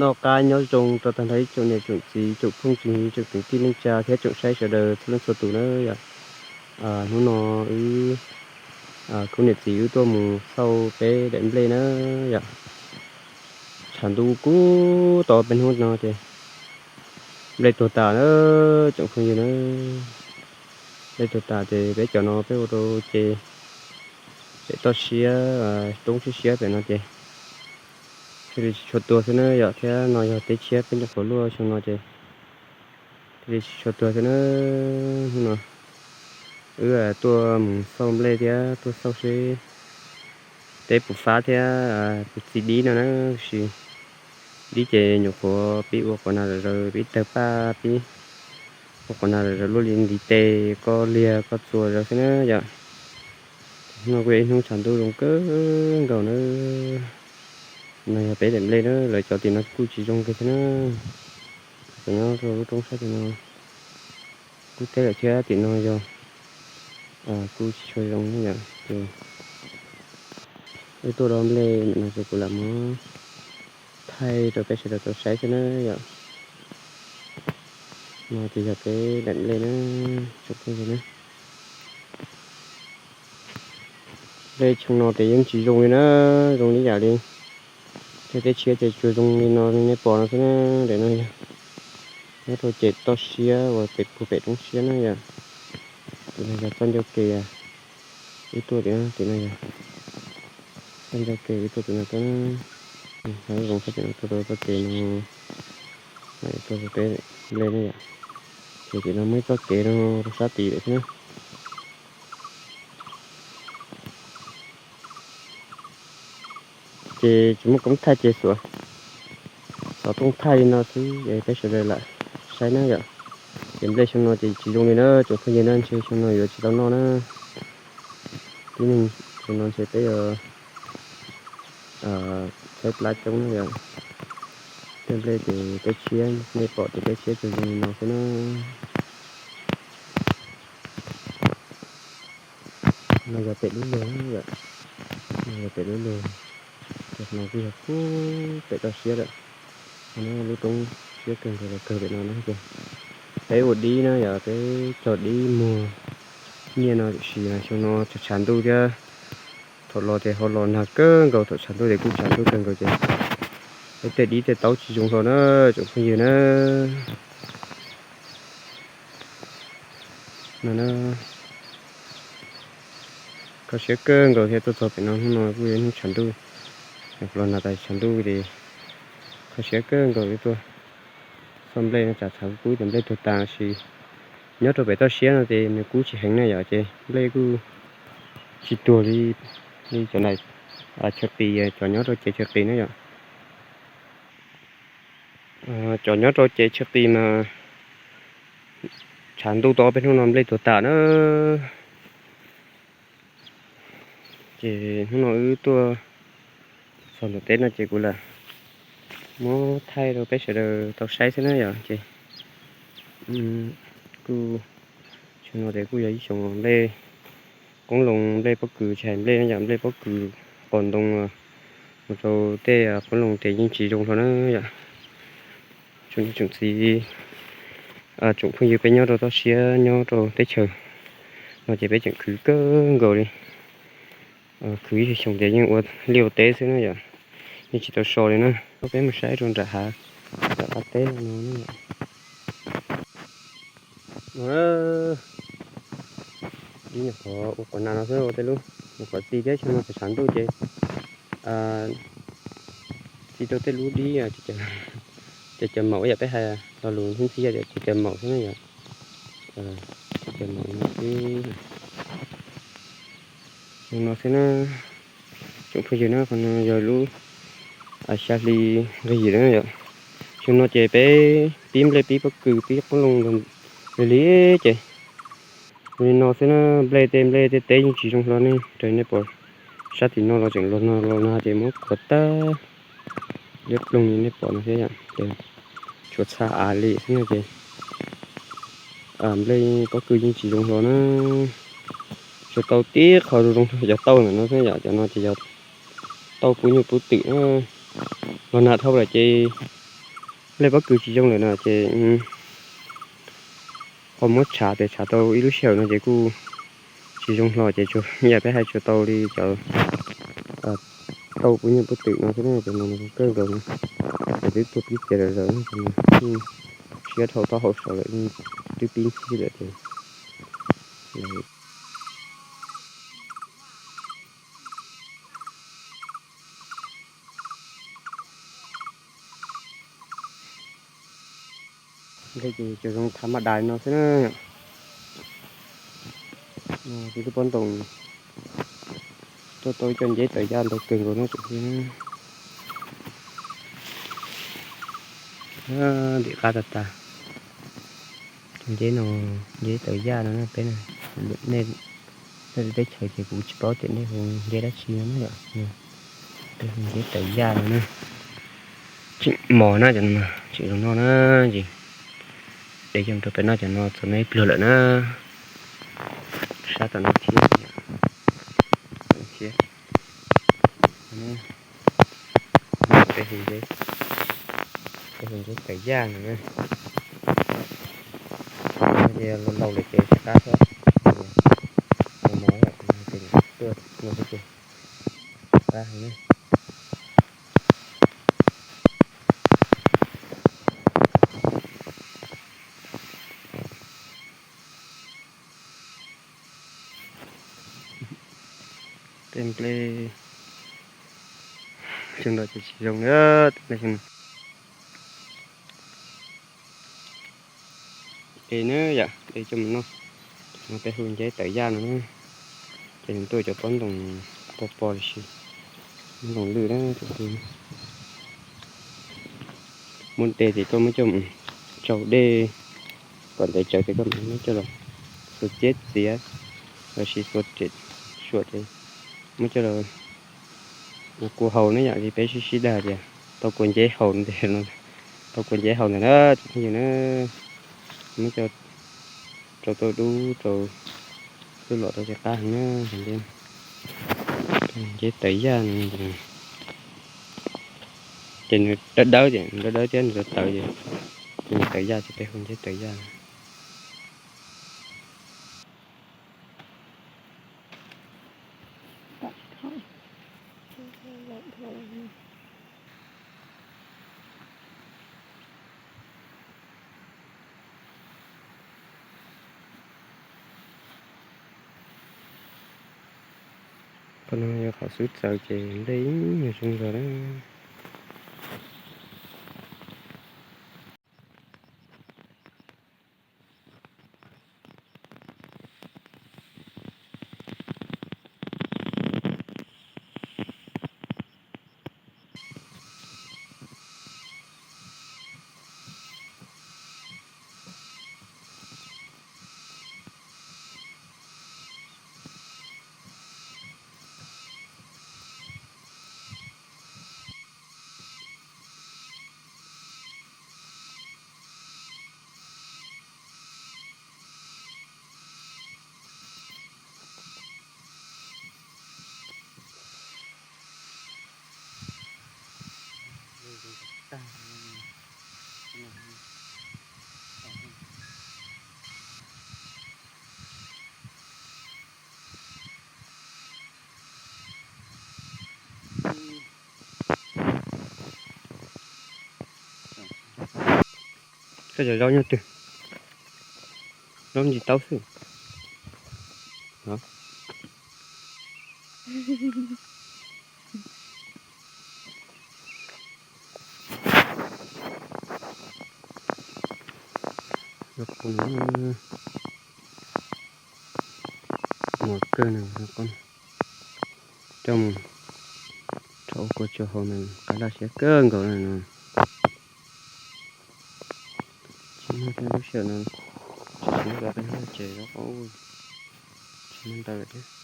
Noj qab nyob zoo rau tag nrho ib tsoom niam tsoom txiv, tsoom phooj tsoom ywg, tsoom kwv tij neej tsa thiab tsoom saib sawv daws txhua leej txhua tus na yom. Hnub no wb khub niam txiv wb tuaj mus xauj peb daim nplej na yom. Tshav ntuj kub tau peb hnub no ces nplej tuag tas na tsoom phooj ywg na. Nplej tuag tas ces peb cov no peb ua rau ces pem toj siab, roob siab siab pem no ces thiaj li tsis tshua tuag xwb na yom. Thiab no yog teb tshiab peb nyuam qhuav luaj xyoo no ces thiaj li tsis tshua tuag xwb na. Hnub no wb tuaj mus xauj nplej thiab tuaj xauj seb teb puas fab thiab puas txi dib no na. Sis dib ces nyuam qhuav pib ua quas nas zom zaws, pib tawg paj, pib ua quas nas zom zaws luaj li ntiv tes, koj liag koj txuas zaws xwb na yom. Hnub no kuj yog ib hnub tshav ntuj zoo kawg nkaus na. No yog peb daim nplej na, lawv cov tim no kuj tsis zoo kiag thiab na. Cov nyob rau lub roob sab tim no kuj teb lawm thiab, tim no yog kuj tsis tshua zoo na yom. Ces wb tuaj do nplej ntawm no ces kuv lam muab thaij rau peb sawv daws tau saib xwb na yom. No ces yog peb daim nplej na, tsoom phooj ywg na. Nplej xyoo no ces yeej tsis zoo li na, zoo li yam li tej teb tshiab ces tsuas zoo li no li nej pom no xwb na. Daim no yog nyob rau ces toj siab uas pem puag pem roob siab na yom. Tim no yog txoj ncauj ke, wb tuaj tim no, tim no yog txoj ncauj ke, wb tuaj tim no tuaj na. Lub zoov sab tim no tuaj rau txoj kev no, tuaj rau peb nplej na yom. Ces tim no muaj ib txoj kev no rau sab tid lawm xwb na. Ces tsis muaj koob thaij ces xuas xov tooj thaij li no xwb es peb sawv daws lam saib na yom. Ces nplej xyoo no ces tsis zoo li na tsoom phooj ywg na, ntshe xyoo no yuav tsis tau noj na. Tib neeg xyoo no ntshe peb yuav tshaib plab coob na yom. Tej nplej ces teb tshiab, nej pom ces teb tshiab tsuas zoo li no xwb na. No yog pem lub lug, no yog pem lub lug, ces no kuj yog pem toj siab lawm. No lub roob siab kawg nkaus los kawg pem no na ces peb ua dib na yom, peb cog dib muag nyiaj no, tiam sis xyoo no tshav ntuj thiab, thaum los ces ho los nag kawg nkaus, thaum tshav ntuj ces kuj tshav ntuj kawg nkaus ces peb tej dib tej taub tsis zoo hlo na tsoom phooj ywg na. No na, kho siab kawg nkaus thiab, tuaj txog pem no hnub no kuj yog hnub tshav ntuj, los nag tas tshav ntuj ces kho siab kawg nkaus li tuaj xauj nplej no. Tsam txhav kub ces nplej tuag tas, sis nyob rau pem toj siab no ces nws kub tsis heev na yom, ces nplej kuj tsis tuag li, li cov chaw qis, cov nyob rau ces chaw qis na yom. Cov nyob rau ces chaw qis mas tshav ntuj tau ob peb hnub no nplej tuag tas na. Ces hnub no wb tuaj txog ntawm teb no ces kuv lam muab thaij rau peb sawv daws tau saib xwb na yom. Ces kuj, xyoo no ces kuj yog ib xyoo nplej qoob loo, nplej pob kws, tsis hais nplej no yom, nplej pob kws, qos ntoo, mus rau tej qoob loo ces yeej tsis zoo hlo na yom. Tsoom niam tsoom txiv, tsoom phooj ywg peb nyob rau toj siab nyob rau teb chaws no ces peb tseem khwv kawg nkaus li. Khwv ib xyoos ces yeej ua liaj ua teb xwb na yom, yeej tsis tau so li na. Peb mus saib rau nram hav, nram qab teb no na. No, ib nyuam qhuav ua quas nas no xwb, ua tej lub nyuam qhuav txi thiab, xyoo no tshav ntuj ces txi rau tej lub dib, ces cov maum, yam peb hais lo lus ntxhib ntxhib tias ces cov maum xwb na yom. Ces cov maum no xwb, zoo no xwb na. Tsoom phooj ywg na, qhov no yog lub xya hli nqig yim na yom. Xyoo no ces peb pib nplej pib pob kws pib qoob loo lig lig ces zoo li no xwb na. Nplej tej nplej tej teb yeej tsis zoo hlo ne, raws nej pom sab tim no los tseem los nag los nag ces muab khuav tag liab ploog li nej pom no thiab yom. Ces tshuav txha av li xwb no ces nplej pob kws yeej tsis zoo hlo na. Tsuas tau tib qho zoo zoo yog tauj ntawm no xwb yom, cov no ces yog tauj pub nyuj pub twm na. Los nag dhau lawm ces Nplej pob kws tsis zoo lawm no ces ho muab tshav tes tshav tau ib lub sij hawm no ces kuj tsis zoo hlo ces tsuas yam peb hais tsuas tau li cov tau puv nyuag puv twm no xwb na, cov no kawg nkaus no, ces twb tuag pib txiav zom zaws no, siab dhau taub hau saud lawm, twb pib ntxhib lawm ces Nplej ces cov zoo thav maj dais no xwb na. Kuv tus poj ntxoog tuaj tau ib co nceb tawv yaj ntau kawg nkaus no tseem tiag. Ntim qab tag tag. Cov nceb no, nceb tawv yaj no na peb, nej, nej teb chaws ces kuv tsis paub tias nej hu nceb dab tsi no na yom. Peb hu nceb tawv yaj no na. Tseem mos na cov no, tseem zoo noj na. Ces de coj rau peb noj cov no txog noj ib pluag lawm na. Sab tom no thiab, thiab. Peb hu nceb, peb hu nceb tawv yaj no na. Ces laus laus lawm ces tsis qab thiab, mos mos lawm ces tuaj no xwb ces qab heev na. Tej nplej xyoo no ces tsis zoo na, tej nplej xyoo no. De na yom, de coj mus noj. No peb hu nceb tawv yaj no na. Ces nws tuaj cov pob ntoo pos pos los sis pob ntoo lwj na. Muab de ces koj muab coj mus tsau dej kom ntev tsawv ces koj muab coj los xuas txiab txiav los sis xuas riam suam ces muab coj los ua kua haus na yom, li peb sib sib dag tias tau kua nceb haus ntag, tau kua nceb haus ntag na tsoom phooj ywg na. Muab coj rau tauj dub rau tub los rau ces qab heev na. Nceb tawv yaj no ces nws dawb dawb ces nws dawb dawb thiab nws tawv tawv ces nws tawv yaj ces peb hu nceb tawv yaj. Qhov no yog qhov xub txawv ces nplej ib nyuag zoo zog na. Koj cov zaub nyob twg? Zaub ntsis taub xwb. Mos kawg no, coj mus rau ua kua tsuag haus nws qab laj siab kawg nkaus no. Tsis muaj thiab lub sij hawm no, tsis muaj cov peb hnub ces zaub qaub tsis muaj ntau lawm thiab.